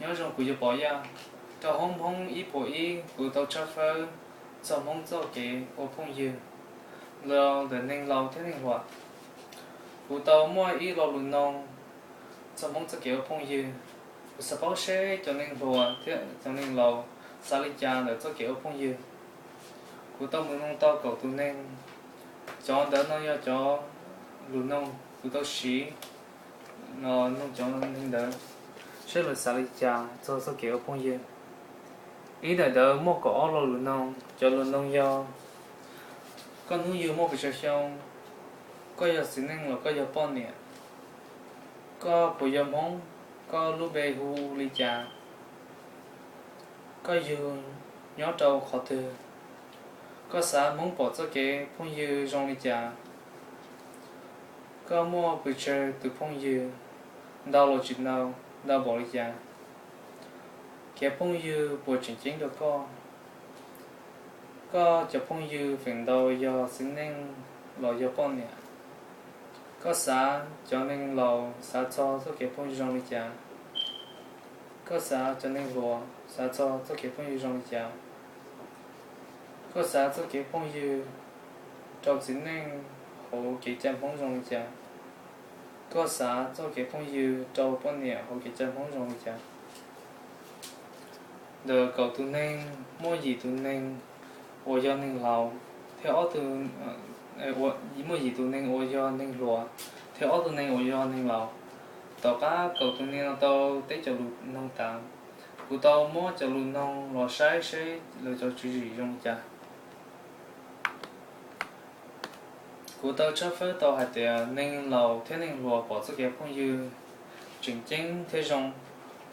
Nyob zoo kuv yuav pom yaj. Rau hoob Hmoob ib puas ib kuv tau tshawb fawb txog Hmoob txoj kev ua phooj ywg los ntawm neeg laus thiab neeg hluas. Kuv tau muaj ib lo lus noog txog Hmoob txoj kev ua phooj ywg. Kuv xav paub seb cov neeg hluas thiab cov neeg laus xav li cas ntawm txoj kev ua phooj ywg. Kuv tau mus noog tau kaum tus neeg. Cov ntawd no yog cov lus noog kuv tau siv no noog cov neeg ntawd seb lawv xav li cas txog txoj kev ua phooj ywg. Ib ntawm ntawd muaj kaum ob lo lus noog. Cov lus noog yog: Koj hnub yug muaj pes tsawg xyoo? Koj yog txiv neej los koj yog poj niam? Koj puas yog Hmoob? Koj lub npe hu li cas? Koj yug nyob rau qhov twg? Koj xav Hmoob pom txoj kev phooj ywg zoo li cas? Koj muaj pes tsawg tus phooj ywg? Ntau los tsis ntau? Ntau npaum li cas? Kev phooj ywg puas tseem ceeb rau koj? Koj cov phooj ywg feem ntau yog txiv neej los yog poj niam? Koj xav cov neeg laus xav txog txoj kev phooj ywg zoo li cas? Koj xav cov neeg hluas xav txog txoj kev phooj ywg zoo li cas? Koj xav txoj kev phooj ywg rau txiv neej hauv kev cai Hmoob zoo li cas? Koj xav txoj kev phooj ywg rau poj niam hauv kev cai Hmoob zoo li cas? Ntawm kaum tus neeg muaj yim tus neeg uas yog neeg laus thiab ob tus, muaj yim tus neeg uas yog neeg hluas thiab ob tus neeg uas yog neeg laus. Tom qab kaum tus neeg no tau teb cov lus noog tas, kuv tau muab cov lus noog los saib seb lawv cov tswv yim zoo li cas. Kuv tau tshawb fawb tau hais tias neeg laus thiab neeg hluas pom txoj kev phooj ywg tseem ceeb thiab zoo.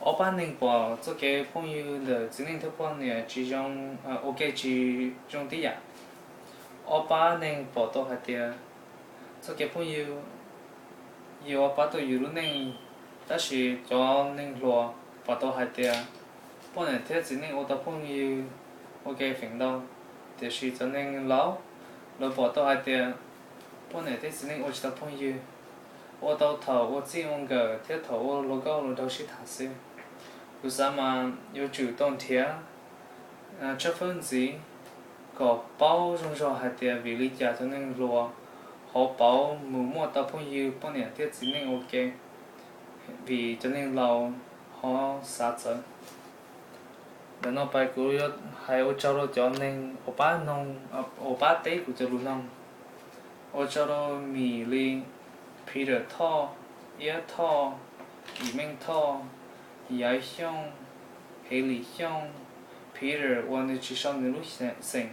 Ob pab neeg pom txoj kev phooj ywg ntawm txiv neej thiab poj niam tsis zoo, ua ke tsis zoo tib yam. Ob pab neeg pom tau hais tias txoj kev phooj ywg yuav pab tau yus lub neej, tab sis cov neeg hluas pom tau hais tias poj niam thiab txiv neej ua tau phooj ywg ua ke feem ntau, tiam sis cov neeg laus, lawv pom tau hais tias poj niam thiab txiv neej ua tsis tau phooj ywg, ua tau thaum ua txij ua nkawm thiab thaum ua hluas nkauj hluas nraug sib tham xwb. Kuv xav mas yuav tsum tau nrhiav tshawb fawb ntxiv kom paub zoo zog hais tias vim li cas cov neeg hluas ho pauv mus muaj tau phooj ywg poj niam thiab txiv neej ua ke, vim cov neeg laus ho xav txawv. Ntawm no pais kuv yuav hais ua tsaug rau cov neeg uas pab noog, uas pab teb kuv cov lus noog. Ua tsaug rau Mim Li, Peter Thoj, Iab Thoj, Yim Meej Thoj, Yaiv Xyooj, Hev Lim Xyooj, Peter uas nws tsis sau nws lub xeem,